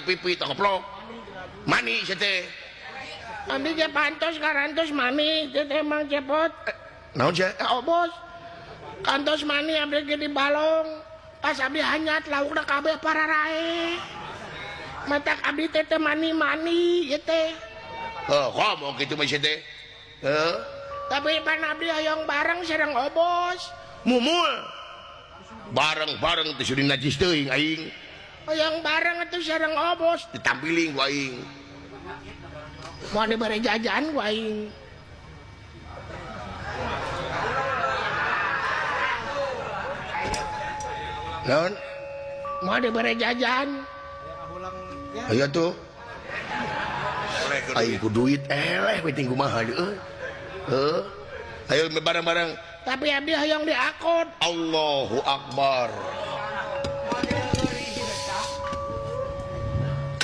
Pipi tong keplok. Mani sia teh. Abdi ge pantos karantos mani teh Mang Cepot. Naon sia? Obos. Kantos mani abdi ge di balong. Pas abdi hanyat laukna kabeh pararae. Matak abdi teh teh mani-mani ieu teh. Heuh, komo kitu mah sia teh. Heuh. Tapi pan abdi hoyong bareng sareng Obos. Mumul. Bareng-bareng teh suri najis teuing aing. Hoyong bareng atuh sareng Obos. Ditampiling ku aing. Moal dibere jajan ku aing. Naon? Moal dibere jajan. Aya tuh. Aing ku duit eleh we ting kumaha deui. Heuh. Ayo bareng-bareng. Tapi abdi hoyong diakod. Allahu Akbar.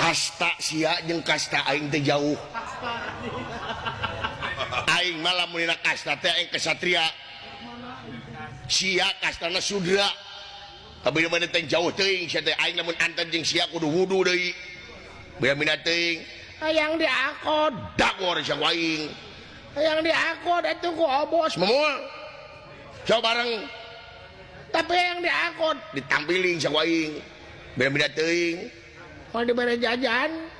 Kasta sia jeung kasta aing teh jauh. Aing mah lamun dina kasta teh aing kesatria. Sia kastana sudra. Tapi mana teh jauh teuing sia teh aing lamun anten jeung sia kudu wudu deui. Beda-beda teuing. Hayang diakod. Dagor sia ku aing. Hayang diakod atuh ku Obos. Memul. Coba bareng. Tapi hayang diakod. Ditampiling sia ku aing. Beda-beda teuing. Mau dibere jajan.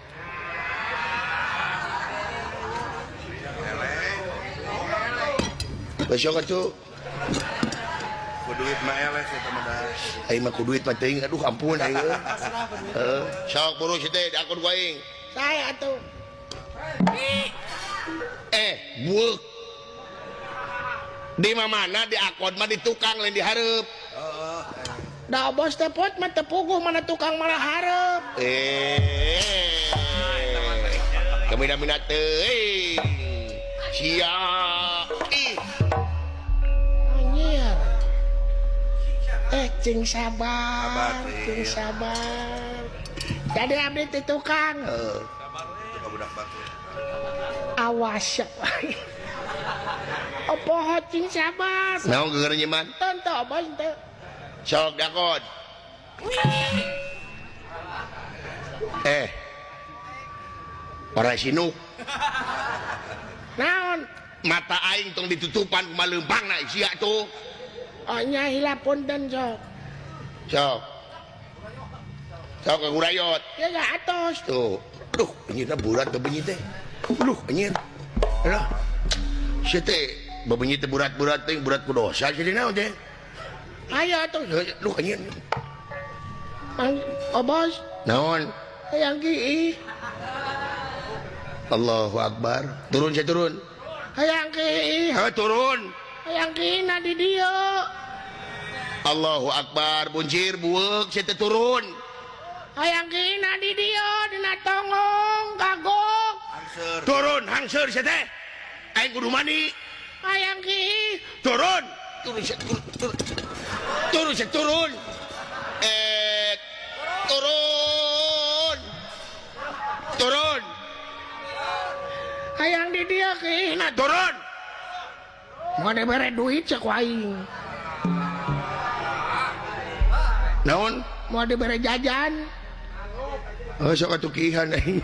Besok atuh. Ku duit mah eleh sia teh mah. Aing mah ku duit mah teuing, aduh ampun aing euy. Heeh, sok buru sia teh diakod ku aing. Saya atuh. Bueuk. Di mana diakod mah di tukang lain di hareup. Heeh. Da Obos teh pot mah teu puguh mana tukang malah hareup. Kamina-mina teuing. Sia. Ih. Anjir. Cing sabar, Sabar, cing iya. sabar. Jadi abdi teh tukang. Heeh. Tukang budak batu. Awas. Opoho cing sabar. Naon geus nyiman? Teu Obos teu. Sok dakon. Ora sinuk. Naon? Mata aing tong ditutupan kumaha leumpangna sia tuh. Oh nya hilap punten sok. Sok. Sok ka gurayot. Ya ga atos. Tuh. Duh, anjirna burat bebenyi teh. Duh, anjir. Alah. Sia teh bebenyi teh burat-burat teh, burat ku dosa jadi naon teh? Ayo atuh. Duh, anjir. Mang Obos. Naon? Hayang kiih. Allahu Akbar. Turun saya turun. Hayang kiih. Ha, turun. Hayang kiih na di dieu. Allahu Akbar, buncir bueuk sia teh turun. Hayang kiih na di dieu dina tonggong kagok. Hangseur. Turun hangseur sia teh. Aing kudu mandi. Hayang kiih. Turun. Turun sia turun. Turun. Turun sia turun. Turun. Turun. Hayang di dieu kiih na turun. Mau dibere duit cek aing. Naon? Mau dibere jajan. Oh, sok atuh kiihan aing.